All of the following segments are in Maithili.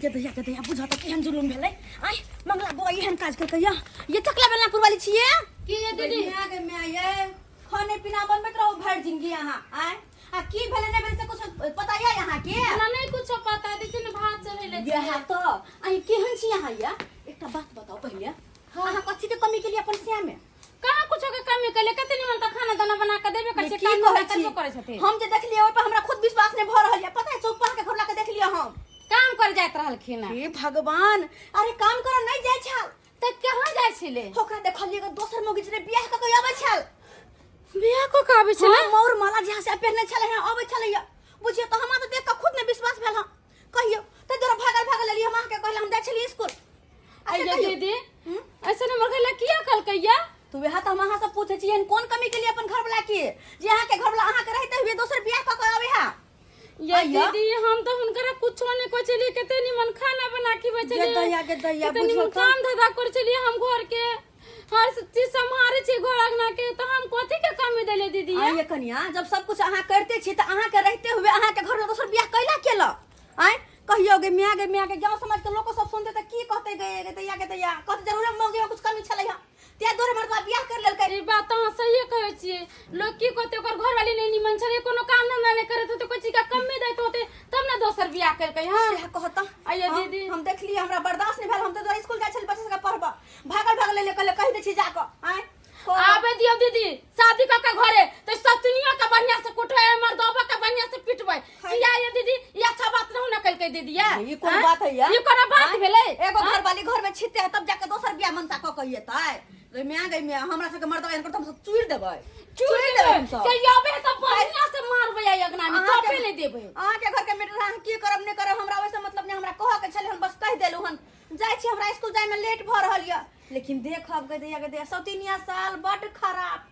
गदैया गदैया बुझा तऽ केहन जुलुम भेलै आइ मंगला बौआ एहन काज केलकै या ये चकला बेलनापुर वाली छियै की ये दीदी माय गे माय ये खाने पीना बनबैत रहू भरि जिंदगी अहाँ आय आ की भेलै नहि भेलै से कुछ पता यऽ अहाँके हमरा नहीं कुछो पता दीदी ने भात चढ़ेले छियै। इएह तऽ अहीं केहन छी अहाँ ये एकटा बात बताउ पहिले अहाँ कथी के कमी केलियै अपन श्यामे कहाँ कुछो के कमी केले कते निमन त खाना दाना बना के देबे करै छै की काम कहै धंधा छी करबो करै छथिन हम जे देखलियै ओहि पर हमरा खुद विश्वास नहि भऽ रहल यऽ पता है चौक पर के घर ला के देखलियै हम काम कर जाइत रहलखिन हँ। हे भगवान अरे काम करऽ नहि जाइ छल तऽ कहाँ जाइ छलै ओकरा देखलियै एगो दोसर मौगी छलै बियाह कऽ के अबै छल बियाह कऽ के आबै छलै हाँ, मौर माला जहाँ से पहिरने छलै हँ अबै छलै यऽ बुझियौ तऽ हमरा तऽ देख कऽ खुद नहि विश्वास भेल हँ कहियौ ताहि दुआरे भागल भागल एलियै हम अहाँके कहले हम जाइ छलियै स्कूल अच्छा आइयो कहियौ दीदी हम्म? ऐसे हमर घर किया कहलकै या तो वएह तऽ हम अहाँ से पूछै छी एहन कोन कमी के लिए अपन घरवला के जे अहाँके घरवला अहाँके रहते हुए दोसर बियाह कऽ के अबै है ये आइयो। दीदी हम तो हुनकरा कुछो नहीं कहै छलियै कते निमन खाना बना के खिबै छलियै गे दैया, गे दैया, कते निमन बुझियौ तऽ। काम धंधा करै छलियै हम घर के हर चीज सम्हारे छी घर अंगना के तो हम कथी के कमी देले दीदी ये? आइए कनिया जब सब कुछ अहाँ करते छी तऽ अहाँके रहते हुए अहाँके घरवला दोसर बियाह कैला केलक आँय कहियो गे माय गे माय गे गाँव समाज के लोको सब सुनते तऽ की कहते गे गे दैया गे दैया कहते जरूर मौगी में कुछ कमी छलै हँ ते दुआरे मर्दबा बियाह कर लेलकै ई बात तऽ अहाँ सहिए कहै छियै लोग की कहतै ओकर घरवाली नहि निमन छलै कोनो काम धंधा नहि करैत होतै कोइ चीज के कमी दैत होतै तब ने दोसर बियाह केलकै हँ सएह कहता आइयो दीदी। हम देखलियै हमरा बर्दाश्त नहि भेल हम तऽ दुआरे स्कूल जाइ छलियै बच्चा सबके पढ़बऽ भागल भागल एलियै कहलियै कहि दै छी जाकऽ आँय कहऽ। आबे दियौ दीदी शादी कऽ के घरे तऽ सतनियो के बढ़िया से कुटबै मर्दबा के बढ़िया से पिटबै किया ये दीदी ई अच्छा बात रहू ना कलकै दीदी ये ई कोन बात है ई कोना बात भेलै एगो घर वाली घर में छिते है तब जाके दोसर बियाह मनसा क के एतै रे माय गई माय हमरा सबके मर्दबा एहन करतै हम सब चूर देबै चूर देबै हम सब के आबे तऽ बढ़िया से मारबै आई अगना में तपे नहीं देबै अहाँके घर के मैटर अहाँ की करब नहि करब हमरा ओहिसँ मतलब नहि हमरा कहऽ के छलै हम बस कहि देलहुँ हन जाइ छी हमरा स्कूल जाइमे लेट भऽ रहल यऽ लेकिन देखब गई दैया गई दैया सौतिनिया साल बड्ड खराब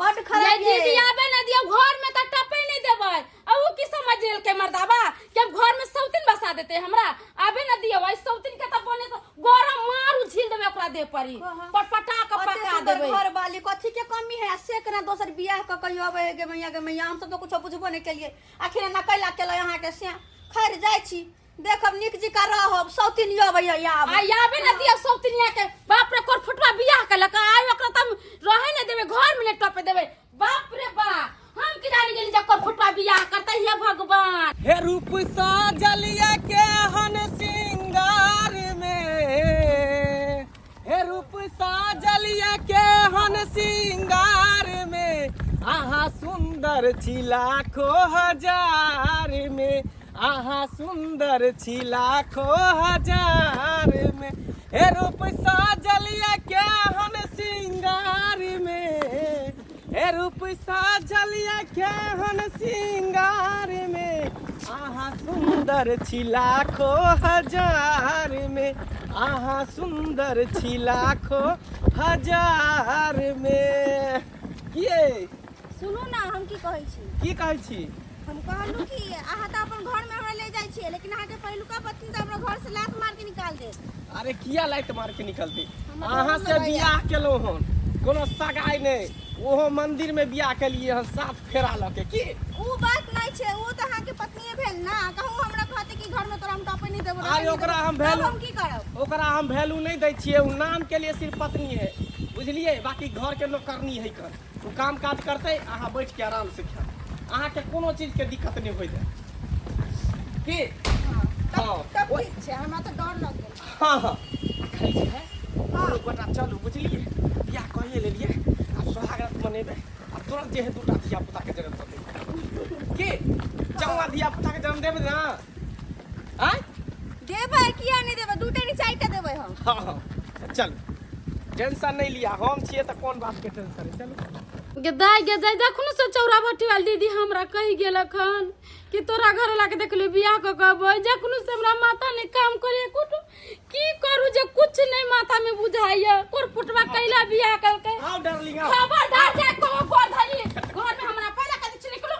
बड्ड ये खराब दीदी ये आबे ना दियो घर में तो टपे नहीं देबै आ उ की समझ लेलकै मर्दाबा कि हम घर में सौतीन बसा देते हमरा आबे ना दियो आई सौतीन के त बने तो गरम मार उझिल देबै ओकरा देह परी कहाँ? पटपटा के अते पका सुंदर देबै घर वाली कथी के कमी है आ से केना दोसर बियाह कऽ कहियो अबै है गे मैया गे मैया हम सब तऽ कुछो बुझबो नहि केलियै आखिर एना कैला केलै अहाँके से खैर जाइ छी देखब नीक जिका रहब सौतीन अबै है आब आ आबे ना दियो सौतनिया के बाप रे कोर फुटवा बियाह केलक आइ ओकरा त हम रहे नहीं देबै घर में नहीं टपे देबै बाप रे बा हम की जानी गेली जब कोर फुटवा बियाह करतै हे भगवान हे रूप साजलिया के हन सिंगार में हे रूप साजलिया के हन सिंगार में आहा सुंदर छी लाखो हजार में आहा सुंदर छी लाखो हजार में हे रूप साजलिया के हन सिंगार में हे रूप साजलिया के हन सिंगार में आहा सुंदर छी लाखो हजार में आहा सुंदर छी लाखो हजार में किए सुनू ना हम की कहै छी की कहै छी हम कहलहुँ कि अहाँ तऽ अपन घरमे हमरा ले जाइ छियै लेकिन अहाँके पहिलुका पत्नी तऽ हमरा घरसँ लात मारि के निकाल देत अरे किया लाइट मार के निकलती हमरा अहाँ डर से लगैया। बियाह केलहुँ हन कोनो सगाई नहि ओहो मंदिर में बियाह केलिए हन सात फेरा लऽ के की उ बात नहि छै ओ तऽ अहाँके पत्नीए भेल ना कहूँ हमरा कहते कि घरमे तोरा हम टपे नहि देबो अरे रखे नहि ओकरा देबो, हम तब वैल्यू हम की करब ओकरा हम वैल्यू नहि दै छियै ओ नाम के लिए सिर्फ पत्नी है बुझलियै बाकी घर के नौकरनी है कर ओ काम काज करतै अहाँ बैठ के आराम से खायब अहाँके कोनो चीज के दिक्कत नहि होय देत की तब हाँ तब ठीक छै हमरा तऽ डर लग गेल हाँ हाँ खाइ छै है दुनू गोटा चलू बुझलियै बियाह कहिए लेलियै आब सोहागरात मनेबै आ तुरंत जे है दूटा धिया पुता के जन्म दऽ देबै की चौआ धिया पुता के जन्म देबै ना आँय देबै किया नहि देबै दूटा नहि चारिटा देबै हम हाँ हाँ चलू टेंशन नहीं लिया हम छियै तऽ कोन बात के टेंशन है चलू गे दाइ गे दाइ जखन से चौरा भट्टी वाली दीदी हमरा कहि गेलक हन कि तोरा घर वाला के देखली बियाह कऽ के अबै जखन से हमरा माथा नहि काम करे कुछ की करू जे कुछ नहीं माथा में बुझाइया कोर फुटवा कैला बियाह कलकै आओ डार्लिंग आओ खबरदार जाय को घर धरी घर में हमरा पहला कह दै छी निकलू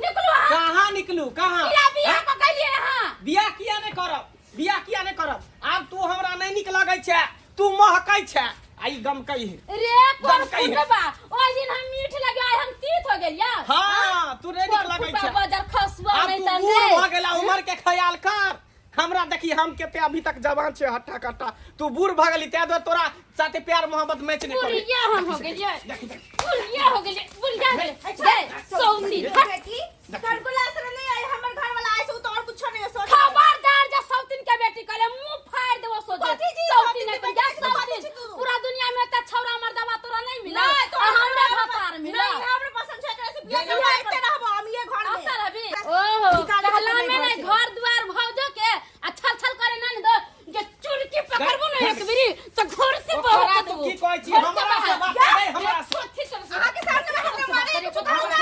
निकलू अहाँ कहाँ निकलू कहाँ किया बियाह कऽ कैलियै अहाँ बियाह किया नहि करब बियाह किया नहि करब आब तू हमरा नहि नीक लगै छै तू महकै छै आ ई गमकै है रे कोर गमकै है। फुटवा ओहि दिन हम मीठ लगे आइ हम तीत हो गेलियै हाँ तू नहि नीक लगै छै बाजार खसुआ आब नहीं तू तन बूढ़ रे भऽ गेला उमर के ख्याल कर हमरा देखी हम केते अभी तक जवान छै हट्टा कट्टा तू बूढ़ भऽ गेली ताहि दुआरे तोरा साथे प्यार मोहब्बत मैच नहि करे बुढ़िया हम हो गेलियै देखी देखी बुढ़िया हो गेलियै बुढ़िया गेलियै गे सौती हट बेटी करगुला से नहीं आई हमर घर वाला आए से उ तो और कुछो नहीं सोच खबरदार जा सौतीन के बेटी कहले मुंह फाड़ देबो सोचे कथी जी सौतीन सौतीन है के जा बेटी कथी सौतीन छी तू? पूरा दुनिया में त छौरा मर्दावा तोरा नहीं मिला नहीं तो आ हमरे भतार मिला नहीं हमरा पसंद छै एकरा से बियाह नहीं, करबा एते रहबो हम ये घर में आता रवि ओहो निकाल दे कहला अपने में घर नहीं से। घर द्वार भौजो के आ छल छल करे ना ने दो जे चुरकी पकड़बो ना एक बेरी तो घर से ओकरा बाहर तू की कहै छी हमरा से बात करे हमरा से अहाँ के सामने में हमरा मारे कुछ कहू ना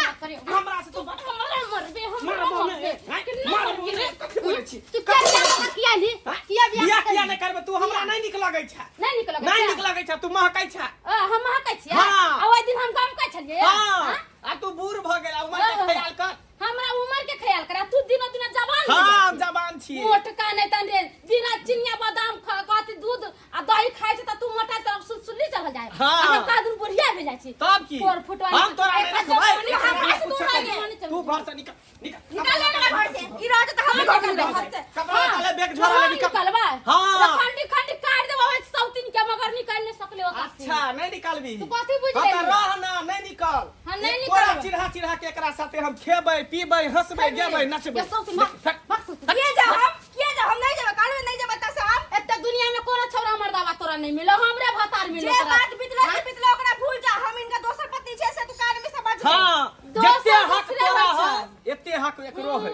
हमरा से तू बात हमरा मरबे हमरा मारबो मरबे नहि हैं? कितना मारबो मरबे नहि कथी बोलै छी तू क्या बियाह किया ली किया बियाह बियाह किया नहि करबै तू हमरा नहि नीक लगै छै नहीं निकल नहि नीक लगै छै तू महकै छै हम महकै छियै हाँ। आ ओहि दिन हम गम कै छलियै हाँ आ तू बूढ़ भऽ गेल आ उमर के ख्याल कर हमरा उमर के ख्याल करा तू दिनो दिनो जवान हो हाँ जाइ हम छी। जवान छी मोटका नहीं तन रे बिना चिनिया बादाम कथी दूध आ दही खाइ छै त तू मोटा त सुलसुली चढ़ल जाय हाँ। आ हम का दिन बुढ़िया भेल जाइ छी तब की फोर फुट वाली हम तोरा नहि एक रखबै हजार हमरा पानी से दूर पूछे आगे। तू घर से निकल निकल निकाल हमरा घर से ई रहत त हम निकलबै घर से कपड़ा निकाले बैग झोरा ले निकल निकलबै हाँ। खंडी खंडी काट देबो ओइ सौतीन के मगर निकाल नहीं सकले ओकरा से। अच्छा नहीं निकालबी तू कथी बुझि हाँ, तऽ गेली? रह ना नहीं निकल हाँ, नहीं ये तोरा निकलबै। चिढ़ा चिढ़ा के एकरा साथे हम खेबै पीबै हंसबै गेबै नचबै ये सौतीन भाग, भाग सौतीन। किया जाओ हम किया जाओ हम नहीं जेबै काल में नहीं जेबै त से हम एते दुनिया में कोनो छौरा मर्दावा तोरा नहीं मिलो हमरे भतार मिलो जे तोरा। बात बितला से बितला ओकरा भूल जा हम इनका दोसर पति छै से तू कान में समझ ले। हाँ दोसर जते हक दूसरे तोरा होइ है छै। एते हक एकरो है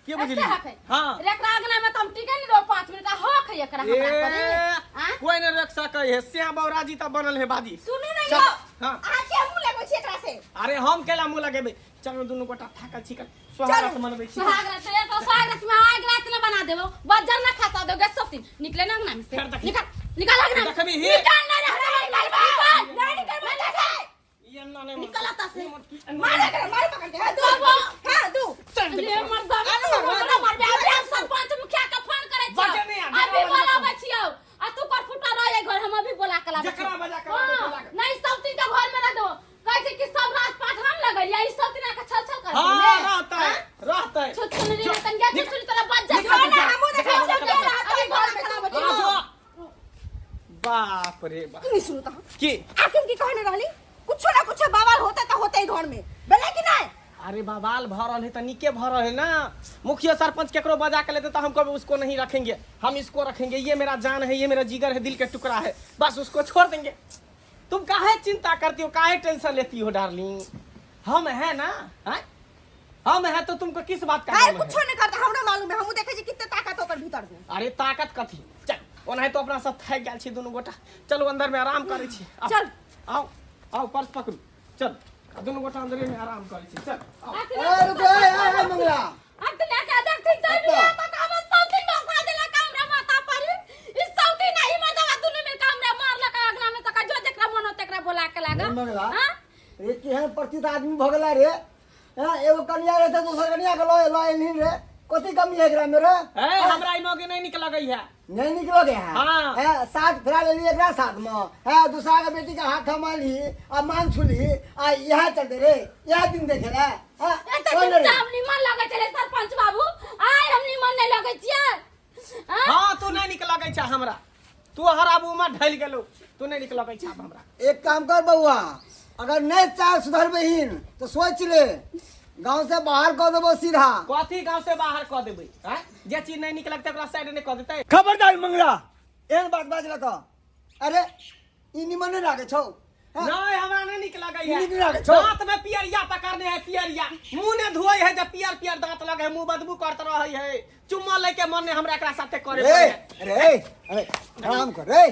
के एते बुझली हक है। हाँ रे एकरा अंगना में तो हम टिके नहीं रहो 5 मिनट आ हक है एकरा हमरा पर ए, आँ? कोई नहीं रख सकै है श्याम बाबूराजी तऽ बनल है बाजी सुनू नहीं चल, यो हाँ। अहाँ के मुंह लगबै छी एकरा से अरे हम केला मुंह लगेबै चलू दुनू गोटा थाकल छिकल सोहागरात मनबै छी सुहाग रात रे तो सुहाग रात में आग रात न बना देबो बज्जर न खाता दोगे सब दिन निकले ना अंगना में से फेर देखी। निकल निकल अंगना में देखबी ही। निकल ना रे निकल निकल नहीं निकलबै त से ई अन्ना नहि निकल अतः से मार एकरा मार पकड़ के हां दू हां दू ले मर्दावा तू हमरा मारबे अभी हम सरपंच मुखिया के फोन करे छियो बजे नहीं आ, अभी जकरा बोलाबै छियो आ तू कर फुटा रह घर हम अभी बोला के लाबै जकरा छियौ। बजा के हाँ, लाबै, बोला के। नहीं सब दिन के घर में रह दो कहै छै कि सब राज पाठ हम लगलियै ई सब दिन आके छल छल कर हाँ रहतै रहतै छुछुन रे तन जा छुछुन तोरा बज्जर निकल, ना निकल। हमहूँ देखै छियै के रहतै अभी घर में बोला तू के हाँ, लाबै जो। बाप रे बाप नहीं सुनू त की आखिर की कहने रहली कुछो ना कुछो बवाल होता त होते ही घर में बेले कि नहीं अरे बवाल भरल है तो नीके भरल है ना मुखिया सरपंच केकरो बजा के लेते तो हम कभी उसको नहीं रखेंगे हम इसको रखेंगे ये मेरा जान है ये मेरा जिगर है दिल के टुकड़ा है बस उसको छोड़ देंगे तुम काहे चिंता करती हो काहे टेंशन लेती हो डार्लिंग हम है ना हैं? हम है तो तुमको किस बात का अरे गम है? कुछो नहीं करता हमरा मालूम है हमहूँ देखै छी किते ताकत ओकर भीतर में अरे ताकत कथी चल ओनाहितो अपना सब थाकि गेल छी दुनू गोटा चलू अंदर में आराम करै छी आउ, चल। आउ आउ पर्स पकड़ू चल आ दुनू गोटा अंदरे में आराम करै छी चल आउ ए रुक ए ए ए, मंगला अब लेके देखथिन त बियाह त काम सौतीन बसा देलक हमरा माथा पर ई सौतीन नहीं मर्दवा दुनू मिल के हमरा मारलक अगना में तक जो जेकरा मन हो तेकरा बोला के लागा ए, मंगला हाँ? रे केहन परिचित आदमी भऽ गेला रे हाँ एगो कनिया रहते दोसर कनिया के लऽ लऽ एलहिन रे कथी कमी है एकरा में रे ए हमरा ई मौगी नहीं निक लगै है नहीं निक लगे है हाँ। है साथ फिरा लेली एकरा साथ में है दूसरा के बेटी के हाथ थमाली आ मांग छुली आ इहा चलते रे इहा दिन देखे ला हाँ, एते कौन दिन रे? से हम निमन लगै छलै सरपंच बाबू आइ हम निमन नहि लगै छियै आँ? हाँ तू नहीं निक लगै छै हमरा तू हर आब उमर ढलि गेलौ तू नहीं निक लगै छै आब हमरा एक काम कर बउआ अगर नहीं चाह सुधरबहीन तो सोच ले गांव से बाहर कर देबो सीधा कथी गांव से बाहर कऽ देबै आँय जे चीज नहीं निक लगतै ओकरा साइड नहीं कऽ देतै खबरदार मंगला एहन बात बाजला तो अरे ई निमन नहीं लागे छौ हाँ? नहीं हमरा नहीं निक लगै है नीक लागै छौ। दांत में पियरिया पकड़ने है पियरिया मुंह ने धोए है जब पियर पियर दांत लगे है मुंह बदबू करत रहै है चुम्मा लेके मन ने हमरा एकरा साथे करे रे पड़े है। रे अरे आराम कर रे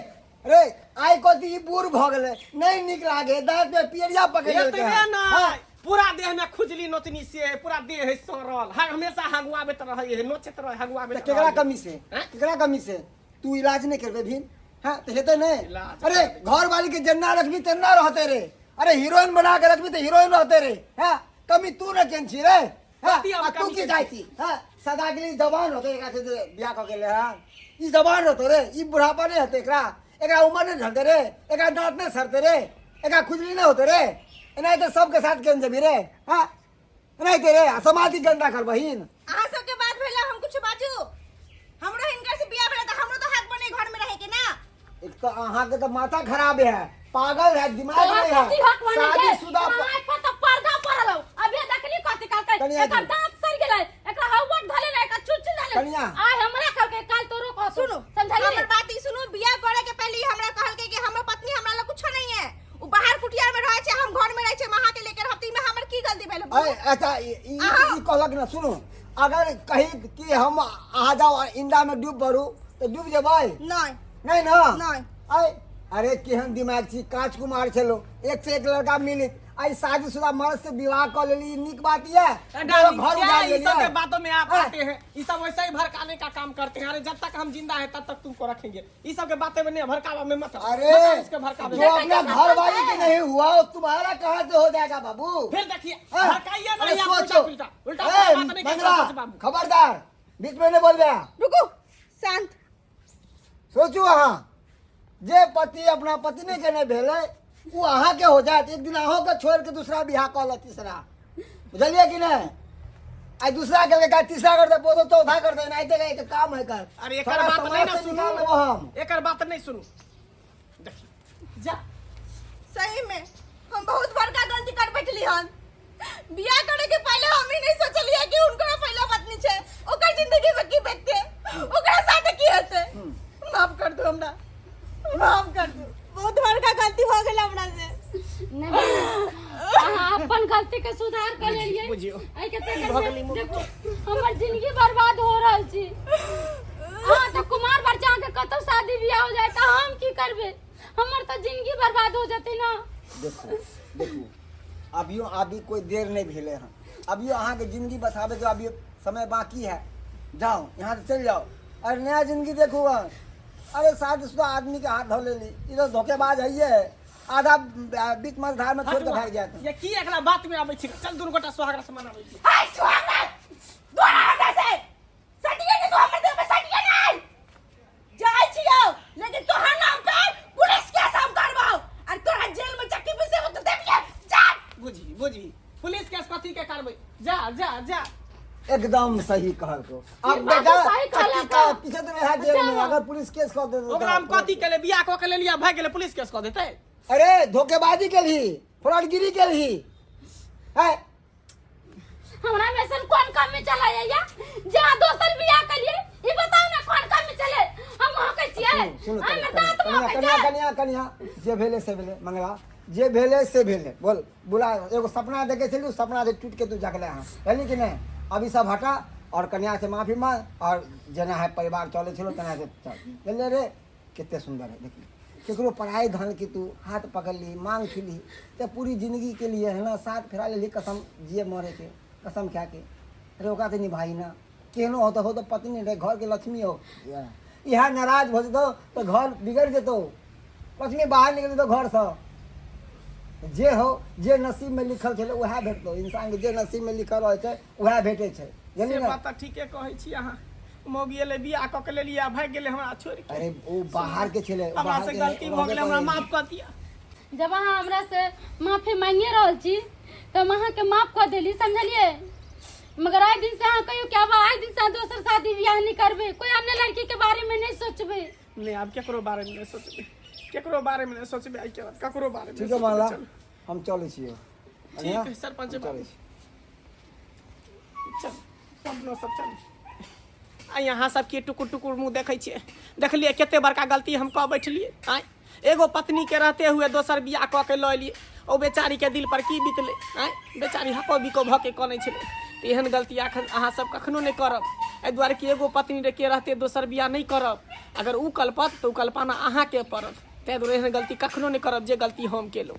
रे आइ कथी ई बूढ़ भऽ गेलै नहीं नीक लागे दांत में पियरिया पकड़ लेलकै एतबे हन। नहि हाँ, पूरा देह में खुजली नोचनी से है पूरा देह है सड़ल हर हमेशा हगुआबैत रहै है नोचैत रहै हगुआबैत तऽ केकरा रहै है। कमी से हैं? केकरा कमी से तू इलाज नहीं करबे भीन हाँ तऽ हेतै नहीं इलाज अरे घर वाली के जेना रखबी तेना रहते रे अरे हीरोइन बना के रखबी तऽ हीरोइन रहते रे हाँ कमी तू न केन छी रे हाँ कथी हम आ तू कमी की केने जाइ छी हाँ सदा के लिए जवान रहते एकरा से जे बियाह कऽ गेलै हँ ई जवान रहतो रे ई बुढ़ापा नहीं हेतै एकरा एकरा उमर नहीं ढलते रे एकरा दाँत नहीं सड़ते रे एकरा खुजली नहीं होते रे एनाहिते सबके साथ केन जेबी रे हाँ एनाहिते रे आ समाधि गंदा करबहीन अहाँ सबके बात भेला हम कुछ बाजू हमरो हिनकर से बियाह भेलै तऽ हमरो तऽ हक बने घर में रहे के ना। एक तो अहाँ के तो माथा खराब है, पागल है, दिमाग तोहर नहीं कथी है। हक बनै छै? शादीशुदा तोरा आँखि पर तऽ पर्दा पड़ल हौ। अभी देखली कथी कहलकै? कनिया एकर जी। दाँत सड़ि गेलै, एकरा हौवट धले ने, एकर चुच्ची धले। कनिया। आइ हमरा कहलकै, काल तोरो कहतौ। सुनू, समझली? हमर बात ई सुनू, बियाह करे के पहले ही हमरा कहलकै कि हमर पत्नी हमरा लग कुछो नहीं है, उ बाहर कुटिया में रहै छै, हम घर में रहै छै, हम अहाँ के लेके रहब, तऽ ई में हमर की गलती भेल? अरे अच्छा, ई कहलक ना, सुनू, अगर कही कि हम अहाँ जाओ इंडा में डूब पड़ू तऽ डूब जेबै? नहीं। नहीं ना? नहीं। आय अरे केहन दिमाग छी, कांच कुमार छलो, एक से एक लड़का मिलित, आई शादीशुदा मर्द से विवाह कर लेली, ई नीक बात ये? डार्लिंग, घर क्या उजाड़ ये सब लेलियै। के बातों में आप हाँ। आते हैं? ये सब वैसे ही भड़काने का काम करते हैं। अरे जब तक हम जिंदा हैं तब तक तुमको रखेंगे। ये सब के बातें में नहीं, भड़कावा में मत आओ। अरे मत आओ इसके भड़कावे जो में। अपना घर वाली के नहीं हुआ वो तुम्हारा कहाँ से हो जाएगा बाबू? फिर देखिए, हाँ। भड़काइए अरे नहीं आप, उल्टा सोचो। उल्टा उल्टा ए, बात नहीं कर मंगला, सकते बाबू। खबरदार बीच में नहीं बोल रहा। रुकू, शांत। सोचू अहाँ, जे पति अपना पत्नी के नहीं भेलै ओ अहाँ के हो जात, एक दिन अहों के छोड़ के दूसरा बियाह कऽ लत, तीसरा, बुझलियै कि नहीं? आई दूसरा के लेकर तीसरा कर दे, बोलो चौथा कर दे, नहीं तो एक काम है कर। अरे एकर थोड़ा बात समाज नहीं ना से सुनू। निकाल लेबो हम। एकर बात नहीं सुनू, देखिए जा। सही में हम बहुत बड़का गलती कर बैठली हन। बियाह करे के पहले हम ही नहीं सोचलिए कि उनकर पहला पत्नी छै, ओकर जिंदगी में की बीतते, ओकरा साथ की हेतै। माफ कर दो हमरा, माफ कर दो, बहुत बड़का गलती हो गेल हमरा से। नहीं बहिन, अहाँ अपन गलती के सुधार कर लेलिए। बुझियो। एहि के चक्कर में देखो हमर जिंदगी बर्बाद हो रहल छी। अहाँ तऽ कुमार बच्चा के कतौ शादी बियाह हो जाए तऽ हम की करबै? हमर तऽ जिंदगी बर्बाद हो जेतै ना। देखू देखू, अभियो अभी कोई देर नहीं भेले हन, अभियो अहाँके जिंदगी बसाबे के अभी समय बाकी है। जाओ यहाँ से चल जाओ अरे नया जिंदगी देखू अहाँ। अरे शादीशुदा आदमी के हाथ धो लेली, ई तो धोखेबाज है है, आधा बीच मझधार में छोड़ के भाग जात। ये की एकरा बात में आबै छी? चल दुनू गोटा सोहाग रस मनाबै छी। हाय सुहागरात, दोरा हमरा से सटिए नहीं, तू हमर देह पे सटिए नहीं। जाइ छियौ, लेकिन तोहर नाम पे पुलिस केस हम करबौ और तोरा जेल में चक्की पिसेबौ, तो देखिए जा। बुझी बुझी, पुलिस केस कथी के करबै? जा जा जा। एकदम सही कहलको। अब ई बात बेटा सही कहलक। चक्की का पीछे तो रहा जेल में, अच्छा। अगर पुलिस केस कर दे तो ओकरा हम कथी केले? बियाह कऽ के लेलियै, भागि गेलै, पुलिस केस कऽ देतै? अरे धोखेबाजी के ली, फ्रॉडगिरी के ली है। हमरा में ऐसन कौन कमी चला है या जहाँ दोसर बियाह करिए? ई बताओ ना कौन कमी चले? हम वहाँ के छियै? सुनो, हम दांत कनिया महकै कनिया छै। कनिया कनिया, जे भेले से भेले, मंगला, जे भेले से भेले। बोल बोला, एगो सपना देखे छलू, सपना से टूट के तू जगले हँ, बुझली कि नहीं? अभी सब हटा और कन्या से माफी मांग और जेना है परिवार चले छलो तेना से चल। बुझलियै रे? कते सुंदर है, देखी केकरो पढ़ाई धन के तू हाथ पकड़ ली, मांग छुली तो पूरी जिंदगी के लिए है ना, साथ फेरा लेली, कसम जिए मरे के कसम खा के, अरे ओकरा तो निभाई ना। केहनो हो तो हो तो पत्नी रहे, घर के लक्ष्मी हो, यहाँ नाराज हो जेतो तो घर बिगड़ जेतो, लक्ष्मी बाहर निकल जेतो घर से। जे हो जे नसीब में लिखल छलै वएह भेटतो, इंसान के जे नसीब में लिखल रहै छै वएह भेटै छै, बुझलियै से ने? बात तऽ ठीके कहै छी अहाँ। मौगी एलै, बियाह कऽ के लेलियै आ भागि गेलै हमरा छोड़ि के। अरे ओ बाहर के छलै, ओ हमरा बाहर से के गलती नहि, भऽ गेलै, हमरा रहबे माफ कऽ दिअ। जब अहाँ हमरा से माफी मांगिए रहल छी तऽ हम अहाँके माफ कऽ देली, समझलियै? मगर आइ दिन से अहाँ कहियौ कि आब आइ दिन से अहाँ दोसर शादी बियाह नहि करबै, कोई अन्य लड़की के बारे में नहि सोचबै। नहि, आब केकरो बारे में नहि सोचबै, केकरो बारे में नहि सोचबै, आइ के बाद ककरो बारे में ठीक नहि है माला, सोचबै। चलू। हम चलै छियै। ठीक है सरपंच हम बाबू। चलै छी। चल अपनो सब चल। आ यहाँ सबके टुकुर टुकुर मुँह देखै छियै, देखलियै कते बड़का गलती हम कऽ बैठलियै? आँय, एगो पत्नी के रहते हुए दोसर बियाह कऽ के लऽ एलियै, ओ बेचारी के दिल पर की बीतलै? आँय, बेचारी हको बिको भऽ के कनै छलै। तऽ एहन गलती एखन अहाँ सब कखनो नहि करब, एहि दुआरे कि एगो पत्नी के रहते दोसर बियाह नहि करब। अगर ओ कलपत तऽ ओ कल्पना अहाँके पड़त, ताहि दुआरे एहन गलती कखनो नहि करब जे गलती हम केलहुँ।